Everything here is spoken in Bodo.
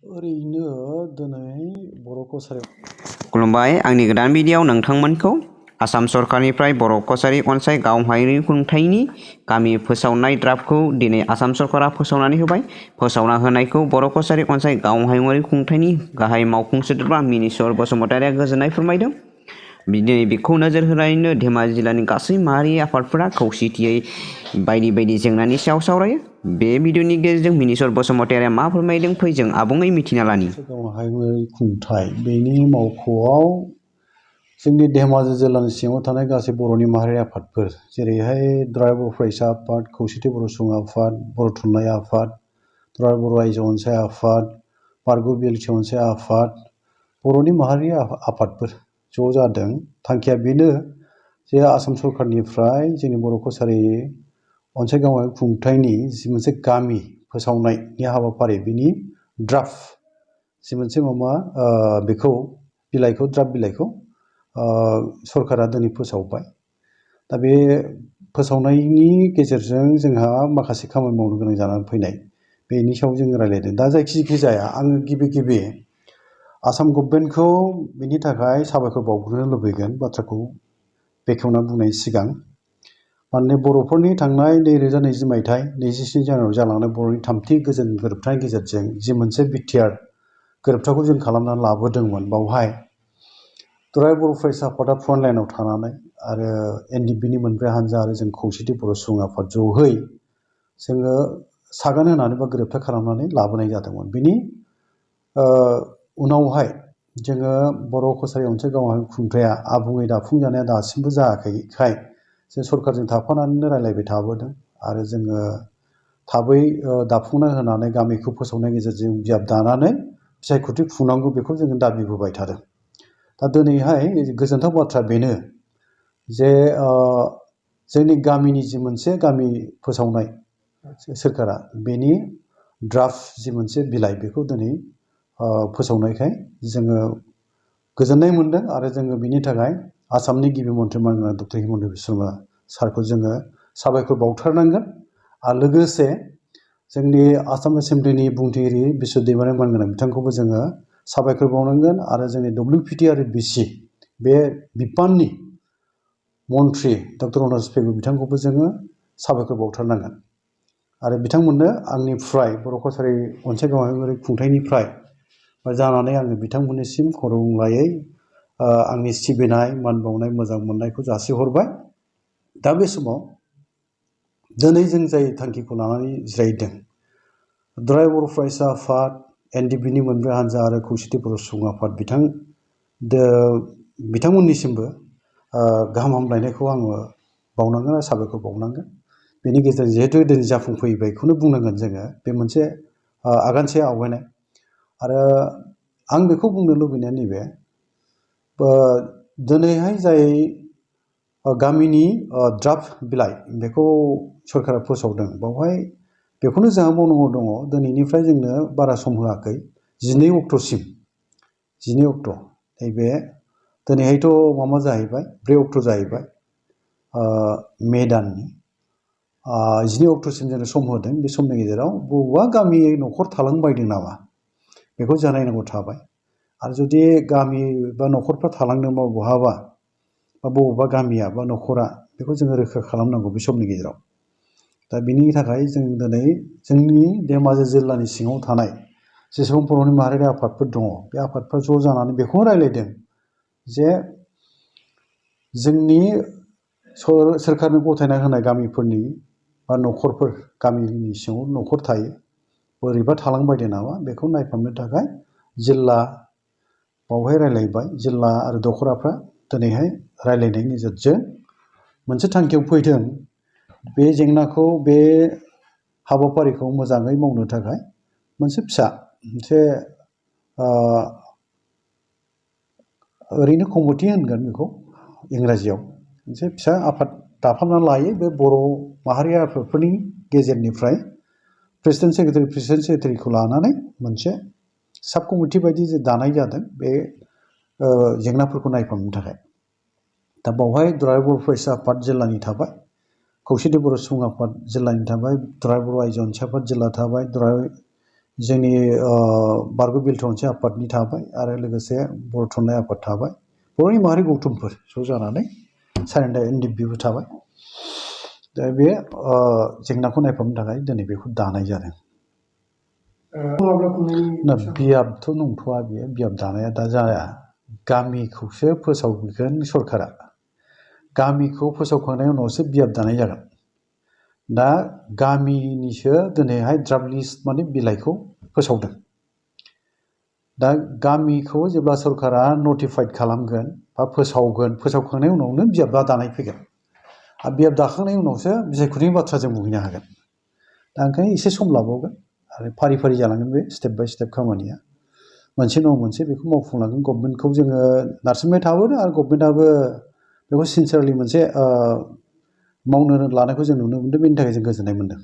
ओरैनो दिनै बर' कसारि खुलुमबाय आंनि गोदान भिडिअ'आव नोंथांमोनखौ आसाम सरकारनिफ्राय बर' कसारि अनसाय गावहारि खुंथायनि गामि फोसावनाय ड्राफ्टखौ दिनै आसाम सरकारा फोसावनानै होबाय। फोसावना होनायखौ बर' कसारि अनसाय गावहारि खुंथायनि गाहाय मावफुं सोद्रोमा मिनिस्वर बसुमतारिया गोजोननाय फोरमायदों। दिनै बेखौ नोजोर होनानैनो धेमाजि जिल्लानि गासै माहारि आफादफोरा खौसेथियै बायदि बायदि जेंनानि सायाव सावरायो। बे भिडिअ'नि गेजेरजों मिनिस्वर बसुमतारिया मा फोरमायदों फै जों आबुङै मिथिना लानि। गावहारि खुंथाय बेनि मावख'आव जोंनि धेमाजि जिल्लानि सिङाव थानाय गासै बर'नि माहारि आफादफोर जेरैहाय द्राविड़ फरायसा आफाद, खौसेथि बर' सुबुं आफाद, बर' थुनलाइ आफाद, द्राविड़ बर' रायजो अनसाय आफाद, बारग' बिएलटि अनसाय आफाद, बर'नि माहारि आफादफोर ज' जादों। थांखिया बेनो जे आसाम सरकारनिफ्राय जोंनि बर' कसारि अनसाय गावहारि खुंथायनि जि मोनसे गामि फोसावनायनि हाबाफारि बिनि ड्राफ्ट जि मोनसे बेखौ बिलाइखौ ड्राफ्ट बिलाइखौ सरकारा दिनै फोसावबाय। दा बे फोसावनायनि गेजेरजों जोंहा माखासे खामानि मावनो गोनां जानानै फैनाय बेनि सायाव जों रायज्लायदों। दा जायखि जाया आङो गिबि आसाम गभर्नमेन्टखौ बिनि थाखाय साबायखर बावग्रोनो लुबैगोन बाथ्राखौ बेखेवना बुंनायनि सिगां। मानोना बर'फोरनि थांनाय 2020 मायथाइ 27 जानुवारियाव जालांनाय बर'नि थामथि गोजोन गोरोबथानि गेजेरजों जि मोनसे बिटिआर गोरोबथाखौ जों खालामनानै लाबोदोंमोन। बावहाय द्राविड़ बर' फरायसा आफादा फ्रन्ट लाइनाव थानानै आरो एनडिएफबिनि मोनब्रै हानजा आरो जों खौसेथि बर' सुबुं आफाद जहै जोङो सागान होनानै बा गोरोबथा खालामनानै लाबोनाय जादोंमोन। बिनि उनावहाय जोङो बर' कसारि अनसाय गावहारि खुंथाया आबुङै दाफुंजानाया दासिमबो जायाखैखाय जों सरकारजों थाफानानैनो रायज्लायबाय थाबोदों आरो जोङो थाबै दाफुंना होनानै गामिखौ फोसावनायनि गेजेरजों बिजाब दानानै बिसायख'थि खुंनांगौ बेखौ जोङो दाबिबोबाय थादों। दा दिनैहाय गोजोनथाव बाथ्रा बेनो जे जोंनि गामिनि जि मोनसे गामि फोसावनाय सोरखारा बेनि ड्राफ्ट जि मोनसे बिलाइ बेखौ दिनै फोसावनायखाय जोङो गोजोननाय मोनदों आरो जोङो बिनि थाखाय आसामनि गिबि मन्थ्रि मानगोनां डक्टर हिमन्त बिश्व सारखौ जोङो साबायखर बावथारनांगोन। आरो लोगोसे जोंनि आसाम एसेमब्लिनि बुंथिगिरि बिश्व दैमारि मानगोनां बिथांखौबो जोङो साबायखर बावनांगोन आरो जोंनि WPT आरो BC बे बिफाननि मन्थ्रि डक्टर अनास पेगु बिथांखौबो जोङो साबायखर बावथारनांगोन। आरो बिथांमोननो आंनिफ्राय बर' कसारि अनसाय गावहारि खुंथायनिफ्राय जानानै आङो बिथांमोननिसिम खर'गंग्लायै आंनि सिबिनाय मान बावनाय मोजां मोननायखौ जासिहरबाय। दा बे समाव दिनै जों जाय थांखिखौ लानानै जिरायदों द्राविड़ बर' फरायसा आफाद, एनडिएफबिनि मोनब्रै हानजा आरो खौसेथि बर' सुबुं आफाद बिथांमोननिसिमबो गाहाम हामलायनायखौ आङो बावनांगोन आरो साबायखर बावनांगोन। बेनि गेजेरजों जिहेतु दिनै जाफुंफैबायखौनो बुंनांगोन जोङो बे मोनसे आगानसे आवगायनाय। आरो आं बेखौ बुंनो लुबैनाया नैबे दिनैहाय जाय गामिनि ड्राफ्ट बिलाइ बेखौ सरकारा फोसावदों बावहाय बेखौनो जोंहा मावनांगौ दङ। दिनैनिफ्राय जोंनो बारा सम होआखै 12 अक्ट'सिम 12 अक्ट' नैबे दिनैहायथ' जाहैबाय 4 अक्ट' जाहैबाय मे दाननि 12 अक्ट'सिम जोंनो सम होदों। बे समनि गेजेराव बबेबा गामि न'खर थालांबायदों नामा बेखौ जों नायनांगौ थाबाय। आरो जुदि गामि बा न'खरफ्रा थालांदोंबा बहाबा बा बबेबा गामिया बा न'खरा बेखौ जोङो रोखा खालामनांगौ बे समनि गेजेराव। दा बिनि थाखाय जों दिनै जोंनि धेमाजि जिल्लानि सिङाव थानाय जेसेबां बर'नि माहारियारि आफादफोर दङ बे आफादफ्रा ज' जानानै बेखौनो रायज्लायदों जे जोंनि सोरखारनो गथायना होनाय गामिफोरनि बा न'खरफोर गामिनि सिङाव न'खर थायो बोरैबा थालांबायदों नामा बेखौ नायफामनो थाखाय जिल्ला बावहाय रायज्लायबाय। जिल्ला आरो दख'राफ्रा दिनैहाय रायज्लायनायनि गेजेरजों मोनसे थांखियाव फैदों बे जेंनाखौ बे हाबाफारिखौ मोजाङै मावनो थाखाय मोनसे फिसा मोनसे ओरैनो कमिटि होनगोन बेखौ इंराजियाव मोनसे फिसा आफाद दाफामनानै लायो। बे बर' माहारि आफादफोरनि गेजेरनिफ्राय प्रेसिडेन्ट सेक्रेटारिखौ लानानै मोनसे साब कमिटि बायदि दानाय जादों बे जेंनाफोरखौ नायफामनो थाखाय। दा बावहाय द्राविड़ बर' फरायसा आफाद जिल्लानि थाबाय, खौसेथि बर' सुबुं आफाद जिल्लानि थाबाय, द्राविड़ बर' रायजो अनसाय आफाद जिल्ला थाबाय, जोंनि बारग' बिल थुनलाइ आफादनि थाबाय आरो लोगोसे बर' थुनलाइ आफाद थाबाय बर'नि माहारि गौथुमफोर ज' जानानै सारेन्डार एनडिएफबिबो थाबाय दा बे जेंनाखौ नायफामनो थाखाय दिनै बेखौ दानाय जादों ना बियाबथ' नंथ'आ बियो बियाब दानाया दा जाया गामिखौसो फोसावगोन सरकारा गामिखौ फोसावखांनायनि उनावसो बियाब दानाय जागोन दा गामिनिसो दिनैहाय ड्राफ्ट लिस्ट माने बिलाइखौ फोसावदों दा गामिखौ जेब्ला सरकारा नटिफाइड खालामगोन बा फोसावखांनायनि उनावनो बियाबा दानाय फैगोन आरो बियाब दाखांनायनि उनावसो बिसायख'थिनि बाथ्रा जों बुंहैनो हागोन दा ओंखायनो एसे सम लाबावगोन आरो फारि फारि जालांगोन बे स्टेप बाय स्टेप खामानिया मोनसे नङा मोनसे बेखौ मावफुंलांगोन गभर्नमेन्टखौ जोङो नारसिनबाय थाबोदों आरो गभर्नमेन्टआबो बेखौ सिनसियारलि मोनसे मावनो लानायखौ जों नुनो मोनदों बेनि थाखाय जों गोजोननाय मोनदों